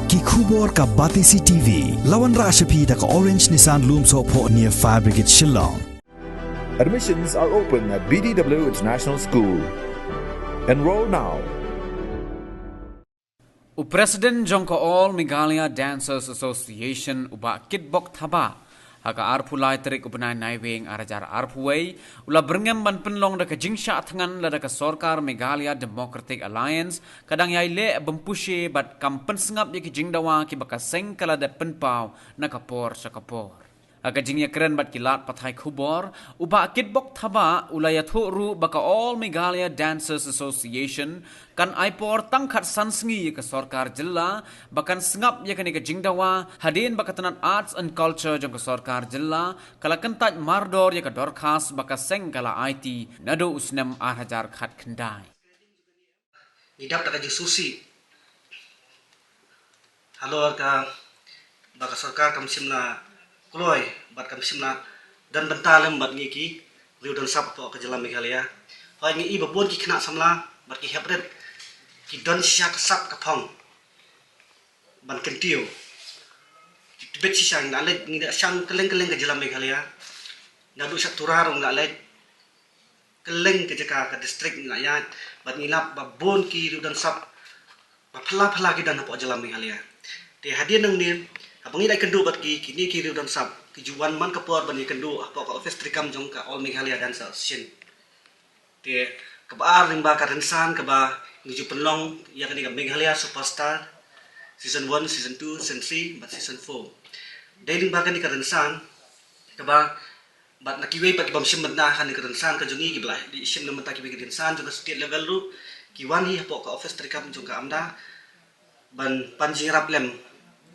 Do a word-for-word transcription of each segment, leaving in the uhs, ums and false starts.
Ki khubor ka Batesi T V. La wanrah sha phi da ka Orange Nissan Lumsohphoh near Fire Brigade Shillong. Admissions are open at B D W International School. Enroll now. U President jong ka All Meghalaya Dancers Association u Bah Kitbok Thabah, ha ka arphew lai tarik u bnai Naiwieng ar hajar arphew wei, u la byrngem ban pynlong da ka jingshah thngan lada ka sorkar Meghalaya Democratic Alliance ka dang ïai leh bym pushe bad kam pynsngap ïa ki jingdawa kiba ka seng ka la dep pynpaw na ka por sha ka por. Ha ka jingïakren bad ki lad pathai khubor, u Bah Kitbok Thabah u la ïathuh ruh ba ka All Meghalaya Dancers Association kan ai por tang khatsan sngi ïa ka sorkar jylla ba kan sngap ïa kane ka jingdawa, hadien ba ka tnat Arts and Culture jong ka sorkar jylla ka la kyntait mardor ïa ka dorkhas ba ka seng ka la aiti naduh u snem ar hajar khatkhyndai. Ngi dap da ka jingsngewsih halor kaba ka sorkar kam shym la kloi bad kam shym la don bynta lem bad ngi ki riew don sap hapoh ka jylla Meghalaya. Hooid, ngi i ba bun ki khynnah samla bad ki hep rit ki don shisha ka sap ka phong ban kyntiew. Ki tbit shisha, ngi la leit, ngi la shang kylleng kylleng ka jylla Meghalaya. Naduh sha Tura ruh ngi la leit, kylleng ka jaka ka district ngi la ïaid bad ngi lap ba bun ki riew don sap ba phylla phylla ki don hapoh jylla Meghalaya. Te hadien nangne, haba ngi la ïakynduh bad ki, kine ki riew don sap ki ju wan man ka por ban ïakynduh hapoh ka office treikam jong ka All Meghalaya Dancers Association. Te kaba ar lyngba ka rynsan kaba ngi ju pynlong ïa kane ka Meghalaya Superstar Season one, Season two, Season three bad Season four. Dei lyngba kane ka rynsan kaba bad na kiwei pat ki bym shim bynta ha kane ka rynsan ka jong ngi, kiba la dei shim na bynta kiwei ki rynsan jong ka state level ruh, ki wan hi hapoh ka office treikam jong ka AMDA ban pan jingïarap lem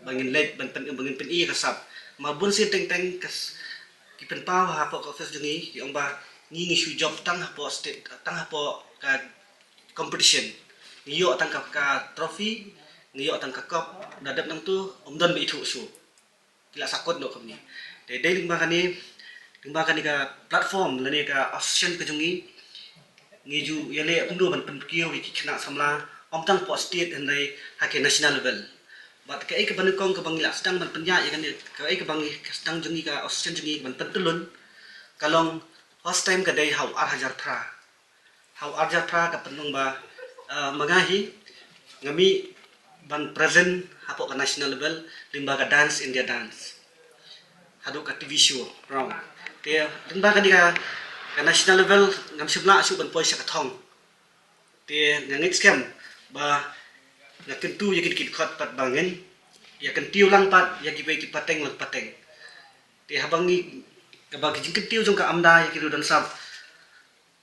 ba ngin leit ban pyn, ba ngin pyni ïa ka sap. Namar bun sien teng teng ka s-, ki pynpaw hapoh ka office jong ngi, ki ong ba ngi ngi shu jop tang hapoh state, tang hapoh ka competition. Ngi ïoh tang ka, ka trophy, ngi ïoh tang ka cup, da dep nangtu ym don ba ithuh shuh. Ki la sakut noh kumne. Te dei lyngba kane, lyngba kane ka platform lane ka association ka jong ngi, ngi ju ïaleh kumno ban pynkiew ïa ki khynnah samla, ym tang hapoh state hynrei ha ka national level. Bad kaei kaba nyngkong kaba ngi la sdang ban pynïaid ïa kane, kaei kaba ngi, ka sdang jong ngi, ka association jong ngi ban pyntylun, ka long first time ka dei ha u ar hajar phra. Ha u ar hajar phra ka pynlong ba, eh, ma nga hi nga mih ban present hapoh ka national level lyngba ka Dance India Dance haduh ka T V show round. Te lyngba kane ka, ka national level ngam shym lah shuh ban poi sha ka thong. Te nga ngeit skhem ba nga kyntu ïa kine ki dkhot pat ba ngin ïa kyntiew lang pat ïa kiwei ki pateng lang pateng. Te haba ngi, haba ki jingkyntiew jong ka AMDA ïa ki riew don sap,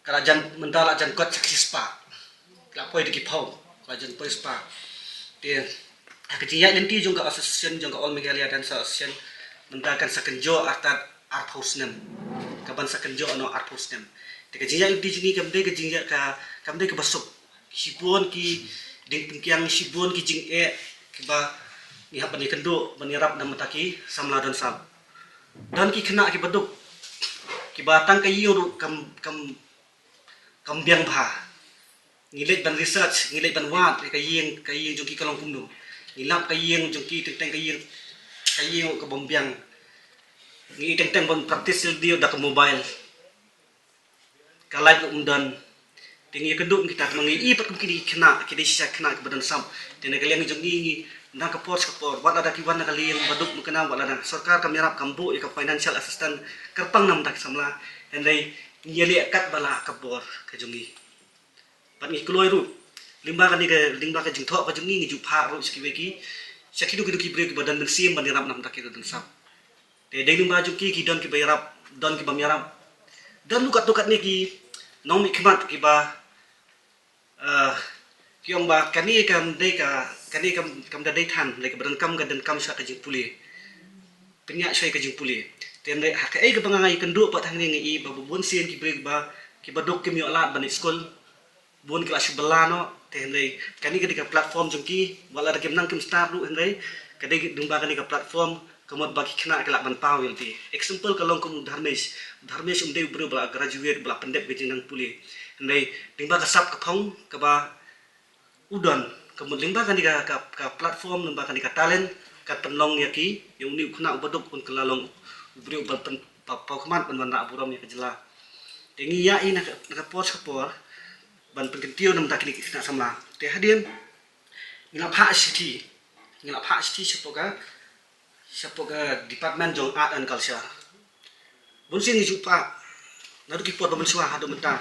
ka la jan, mynta la jan kot sha ki spah. Ka la poi da ki phew, ka la jan poi spah. Te ha ka jingïaid lynti jong ka association, jong ka All Meghalaya Dancer Association, mynta kan sa kynjoh artat arphew snem. Kaban sa kynjoh noh arphew snem. Te ka jingïaid lynti jong ngi kam dei ka jingïaid ka, kam dei kaba suk. Shibun ki diengpyngkiang, shibun ki jingeh kiba ngi hap ban ïakynduh, ban ïarap na bynta ki samla don sap. Don ki khynnah kiba duk, kiba tang ka ïing ruh kam, kam, kam biang bha. Ngi leit ban research, ngi leit ban wad ïa ka ïing, ka ïing jong ki ka long kumno. Ngi lap ka ïing jong ki, teng teng ka ïing, ka ïing ruh ka bym biang. Ngi teng teng ban practice lade da ka mobile. Ka light ruh ym don. Te ngi ïakynduh kum kita, te ma ngi i pat kum kine ki khynnah, ki dei shisha khynnah kiba don sap. Te na ka liang jong ngi, ngi na ka por sha ka por, wat lada ki wan na ka liang ba duk, ba kynmaw, wat lada sorkar kam ïarap, kam buh ïa ka financial assistance kyrpang na bynta ki samla, hynrei ngi ïaleh katba lah ka bor ka jong ngi. Bad ngi kloi ruh, lyngba kane ka, lyngba ka jingthoh ka jong ngi, ngi ju phah ruh sha kiwei ki, sha kino kino ki briew kiba don mynsiem ban ïarap na bynta ki riew don sap. Te dei lyngba jong ki, ki don kiba ïarap, don ki bym ïarap. Don ruh katto katne ki nongmihkhmat kiba, eh, ki ong ba kane kam dei ka, kane kam, kam da dei than, lei kaba donkam ka donkam shuwa ka jingpule. Pynïaid shuwa ka jingpule. Te hynrei ha kaei kaba nga ïakynduh pat hangne nga i ba bun sien ki briew kiba, kiba duk kim ïoh lad ban leit skul. Bun ki la shu bylla noh, te hynrei kane ka dei ka platform jong ki, wat lada kim nang kim start ruh hynrei ka dei lyngba kane ka platform ka mut ba ki khynnah ki lah ban paw ïa lade. Example ka long kum u Dharmesh. U Dharmesh um dei u briew ba la graduate, ba la pyndep ka jingnang pule. Hynrei lyngba ka sap ka phong kaba u don, ka mut lyngba kane ka, ka, ka platform, lyngba kane ka talent, ka pynlong ïa ki, ïa une u khynnah uba duk un kylla long u briew uba pyn, ba paw khmat ban wanrah burom ïa ka jylla. Te ngi ïa i na ka, na ka por sha ka por ban pynkyntiew na bynta kine ki khynnah samla. Te hadien ngi la phah shithi, ngi la phah shithi shapoh ka, shapoh ka Department jong Art and Culture. Bun sien ngi ju phah, naduh ki por ba mynshuwa haduh mynta,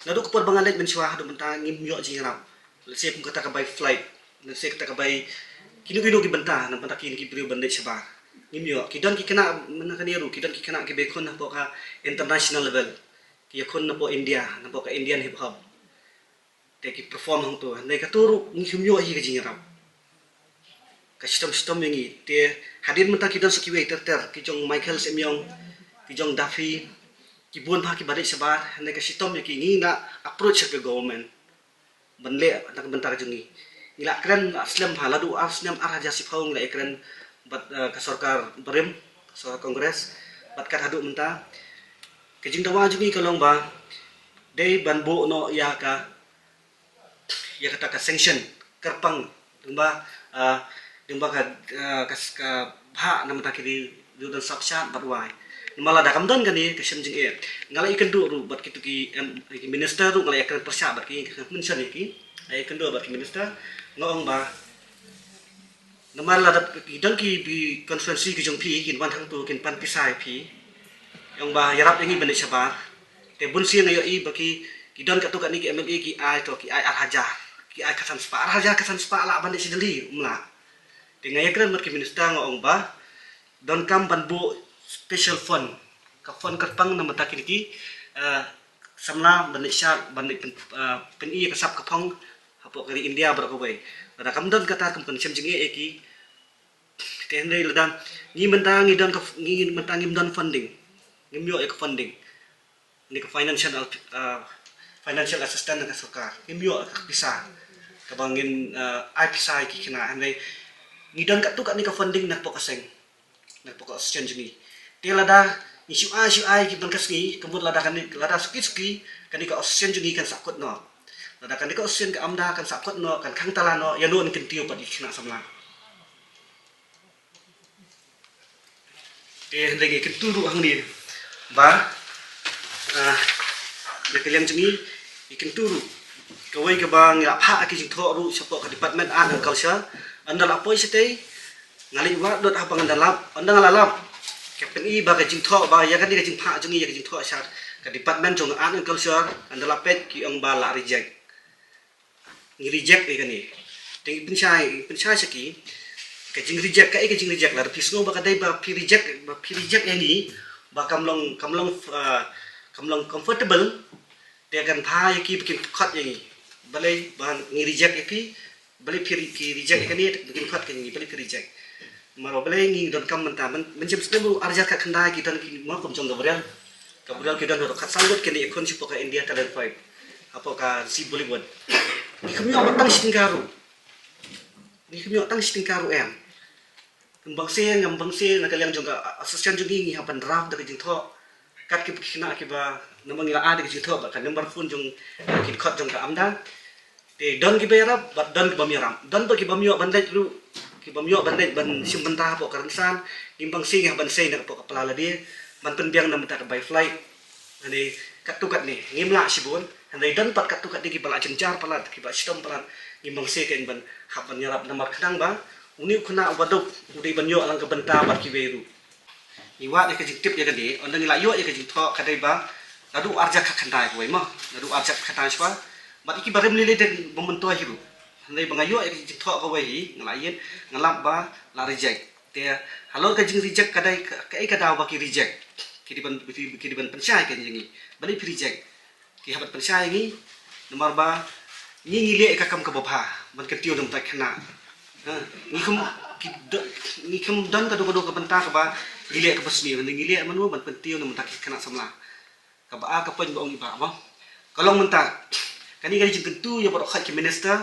naduh ki por ba nga leit mynshuwa haduh mynta ngim ïoh jingïarap. Lehse kum kata ka bai flight, lehse kata ka bai kino kino ki bynta, na bynta ki, ki briew ban leit shabar. Ngim ïoh, ki don ki khynnah mynta kane ruh, ki don ki khynnah kiba ïakhun hapoh ka international level. Ki ïakhun napoh India, napoh ka Indian hip hop. Te ki perform hangto, hynrei kato ruh ngim ïoh hi ka jingïarap. Ka shitom shitom ïa ngi. Te hadien mynta ki don sa kiwei ter ter, ki jong Michael Semiong, ki jong Daffy, ki bun bha kiba leit shabar, hynrei ka shitom ïa ki, ngi la approach ha ka government ban leh na ka bynta ka jong ngi. Ngi la kren, la slem bha, la duh ar snem ar hajar shiphew ngi la ïakren bad, eh, ka sorkar barim, ka sorkar Congress, bad kat haduh mynta ka jingdawa jong ngi ka long ba dei ban buh noh ïa ka, ïa kata ka sanction kyrpang, lyngba, ah, lyngba ka, ah, ka, ka bhah na bynta ki ri, ri don sap shad bad wai. Namar lada kam don kane ka shem jingeh, nga la ïakynduh ruh bad kito ki, em, ki minister ruh, nga la ïakren pyrshah bad ki, nga mention ïa ki, la ïakynduh bad ki minister, nga ong ba namar lada ki don ki, ki constituency ki jong phi kin wan hangto kin pan pisa ïa phi, ong ba ïarap ïa ngi ban leit shabar. Te bun sien nga ïohi ba ki, ki don katto katne ki M L A ki ai to, ki ai ar hajar, ki ai khatsan spah, ar hajar khatsan spah lah ban leit sha Delhi, um lah. Te nga ïakren bad ki minister nga ong ba donkam ban buh special fund, ka fund kyrpang na bynta kine ki, eh, samla ban leit shad, ban leit pyn, eh, pyni ïa ka sap ka phong hapoh ka ri India baroh kawei. Lada kam don kata kam pynshem jingeh ïa ki. Te hynrei lada ngi mynta ngi don ka, ngi mynta ngim don funding, ngim ïoh ïa ka funding, ne ka financial, ah, financial assistance na ka sorkar, ngim ïoh ka pisa kaba ngin, ah, ai pisa ïa ki khynnah. Hynrei ngi don katto katne ka funding na ka pok ka seng, na ka pok ka association jong ngi. Te lada ngi shu ai shu ai ki ban ka sngi, ka mut lada kane, lada suki suki kane ka association jong ngi kan sahkut noh. Lada kane ka association ka AMDA kan sahkut noh, kan khang tala noh, ïa no yn kyntiew pat ïa ki khynnah samla. Te hynrei ngi kyntu ruh hangne ba, ah, na ka liang jong ngi, ngi kyntu ruh. Kawei kaba ngi la phah ki jingthoh ruh shapoh ka Department Art and Culture. Ynda la poi shatei, nga leit wad lut haba nga da lap, ynda nga la lap, ka pyni ba ka jingthoh ba ïa kane ka jingphah jong ngi ïa ka jingthoh sha ka Department jong Art and Culture, ynda la peit ki ong ba la reject. Ngi reject ïa kane. Te ngi pynshai, pynshai sha ki, ka jing reject, kaei ka jing reject? Lada phi sngew ba ka dei ba phi reject, ba phi reject ïa ngi, ba kam long, kam long, ah, kam long comfortable, te kan phah ïa ki ba kin khot ïa ngi. Balei ba ngi reject ïa ki? Balei phi re-, ki reject ïa kane, ba kin khot ïa ngi, balei phi reject? Namar ba balei ngi donkam mynta, myn-, mynjur snem ruh ar hajar khatkhyndai ki don ki, ma, kum jong Gabriel. Gabriel ki don ruh khatsan ngut kine ïakhun shapoh ka India Talent Fight, hapoh ka Zee Bollywood. Ngi kham ïoh ba tang shi tyngka ruh. Ngi kham ïoh tang shi tyngka ruh em. Ngim bang sien, ngim bang sien, na ka liang jong ka association jong ngi, ngi hap ban draft da ka jingthoh. Kat ki, ki khynnah kiba, namar ngi la ai da ka jingthoh bad ka number phone jong, eh, ki dkhot jong ka AMDA. Te don kiba ïarap bad don kibym ïarap. Don bad kibym ïoh ban leit ruh, kibym ïoh ban leit ban shim bynta hapoh ka rynsan. Ngim bang sien, ngi hap ban sei na ka pok ka pla lade ban pynbiang na bynta ka bai flight. Hynrei katto katne ngim lah shibun. Hynrei don pat katto katne kiba la jynjar palat, kiba shitom palat. Ngim bang sien, kan ban hap ban ïarap namar khnang ba une u khynnah uba duk u dei ban ïoh lang ka bynta bad kiwei ruh. Ngi wad ïa ka jingtip ïa kane, ynda ngi la ïoh ïa ka jingthoh ka dei ba naduh ar hajar khatkhyndai kawei, ma, naduh ar hajar khatkhyndai shuwa. Bad ïa ki barim lei lei dang bym myntoi hi ruh. Hynrei ba nga ïoh ïa ka jingthoh kawei hi, nga la ïeng, nga lap ba la reject. Te halor ka jing reject ka dei ka, kaei ka daw ba ki reject? Ki dei ban, ki dei ban pynshai kein ïa ngi. Balei phi reject? Ki hap ban pynshai ïa ngi, namar ba ngi, ngi leh ïa ka kam kaba bha ban kyntiew na bynta ki khynnah. Ha, ngi kham, ki do-, ngi kham don kano kano ka bynta kaba ngi leh kaba sniew, ngi leh mano ban kyntiew na bynta ki khynnah samla. Kaba ar ka point ba ong i Bah, mo. Ka long mynta, kane ka jingkyntu ïa baroh khoit ki minister,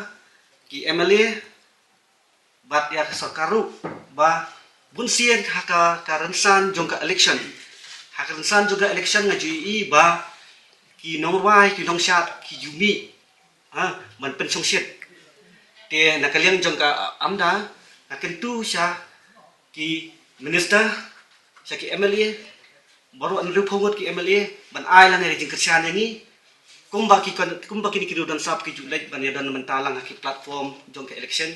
ki M L A, bad ïa ka sorkar ruh, ba bun sien ha ka, ka rynsan jong ka election. Ha ka rynsan jong ka election nga ju ïohi ba ki nongrwai, ki nongshad, ki ju mih, ha, ban pynshongshit. Te na ka liang jong ka AMDA, nga kyntu sha ki minister, sha ki MLA, baroh hynriewphew ngut ki MLA, ban ai lang ïa ka jingkyrshan ïa ngi, kumba ki kon, kumba kine ki riew don sap ki ju leit ban ïa don mynta lang ha ki platform jong ka election.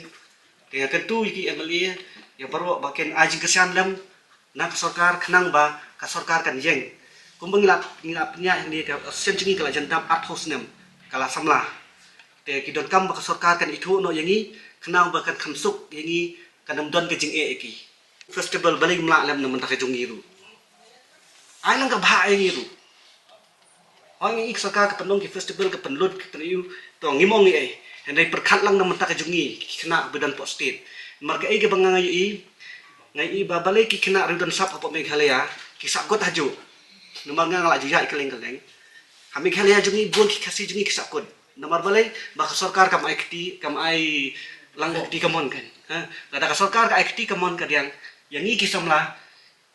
Te nga kyntu ïa ki MLA, ïa baroh ba kin ai jingkyrshan lem na ka sorkar, khnang ba ka sorkar kan ïeng. Kumba ngi la, ngi la pynïaid hangne, ka association jong ngi ka la jan dap arphew snem, ka la samla. Te ki donkam ba ka sorkar kan ithuh noh ïa ngi, khnang ba kan kham suk ïa ngi, kan ym don ka jingeh ïa ki. Festival balei ym lah lem na mynta ka jong ngi ruh. Ai lang ka bhah ïa ngi ruh. Hooid, ngi i ka sorkar ka pynlong ki festival, ka pynlut, ka pynïoh, to ngim ong ei ei. Hynrei pyrkhat lang na mynta ka jong ngi ki khynnah ba don poh state. Namar kaei kaba nga ïohi, nga ïohi ba balei ki khynnah riew don sap hapoh Meghalaya ki sahkut hajuh. Namar nga nga la ju ïaid kylleng kylleng. Ha Meghalaya jong ngi bun ki Khasi jong ngi ki sahkut. Namar balei? Ba ka sorkar kam ai kti, kam ai lang ka kti kamon kan. Ha? Lada ka sorkar ka ai kti kamon ka diang, ïa ngi ki samla,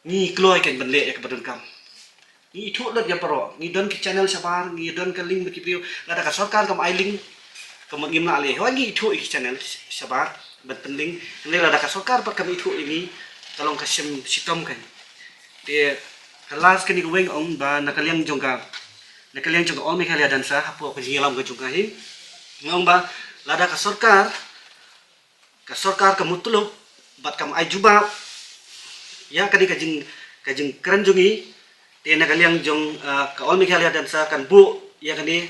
ngi kloi kan ban leh ïa kaba donkam. Ngi ithuh lut ïa baroh, ngi don ki channel shabar, ngi don ka link bad ki briew, lada ka sorkar kam ai link, ka mut ngim lah leh. Hooid, ngi ithuh ïa ki channel shabar ban pynlink. Hynrei lada ka sorkar pat kam ithuh ïa ngi, ka long ka shim shitom kan. Te ka last kane kawei nga ong ba na ka liang jong ka, na ka liang jong ka All Meghalaya Dancer, hapoh ka jingïalam ka jong ka hi, nga ong ba lada ka sorkar, ka sorkar ka mutlup bad kam ai jubab ïa kane ka jing, ka jingkren jong ngi, te na ka liang jong, ah, ka All Meghalaya Dancer kan buh ïa kane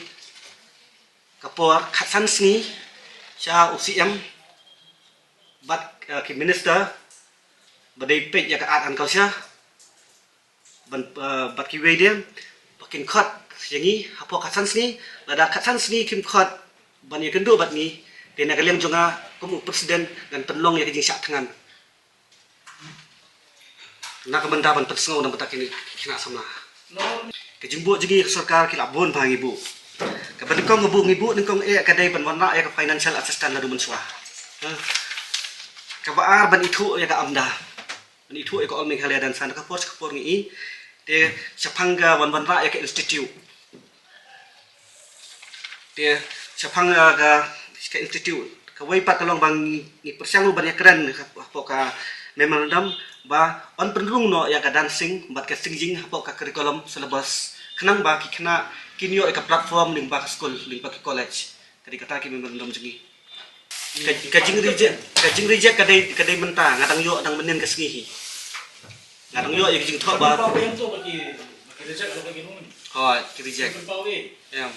ka por khatsan sngi sha u CM bad, ah, ki minister ba dei peit ïa ka art and culture ban, ah, bad kiwei de ba kin khot ïa ngi hapoh khatsan sngi. Lada khatsan sngi kim khot ban ïakynduh bad ngi, te na ka liang jong nga kum u president ngan pynlong ïa ka jingshah thngan na ka bynta ban pynsngew na ka bynta kine ki khynnah samla. Ka jingbuh jong ngi ka sorkar ki la bun bha ngi buh. Kaba nyngkong ngi buh, ngi buh nyngkong eh ka dei ban wanrah ïa ka financial assistance naduh mynshuwa. Ha. Kaba ar ban ithuh ïa ka AMDA. Ban ithuh ïa ka All Meghalaya Dancer na ka por sha ka por ngi i. Te shaphang ka wan wanrah ïa ka institute. Te shaphang, ah, ka, ka institute. Kawei pat ka long ba ngi, ngi pyrshang ruh ban ïakren hapoh ka memorandum ba yn pynrung noh ïa ka dancing bad ka singing hapoh ka curriculum syllabus. Khnang ba ki khynnah kin ïoh ïa ka platform lyngba ka skul, lyngba ka college. Ka dei kata ki memorandum jong ngi. Ka, ka jing reject, ka jing reject ka dei, ka dei mynta, nga dang ïoh dang mynnin ka sngi hi. Nga dang ïoh ïa ka jingthoh ba. Hooid, ki reject. Em.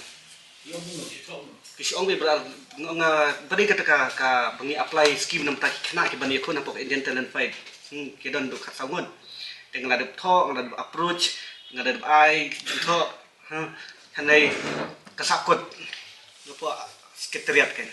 Ki shu ong beit ba, nga, ba dei kata ka, ka ba ngi apply scheme na bynta ki khynnah ki ban ïakhun hapoh ka Indian Talent Fight. Hmm, ki don haduh khatsaw ngut. Te nga la dep thoh, nga la dep approach, nga la dep ai jingthoh. Ha, hynrei ka sahkut. Nga poi secretariat kan.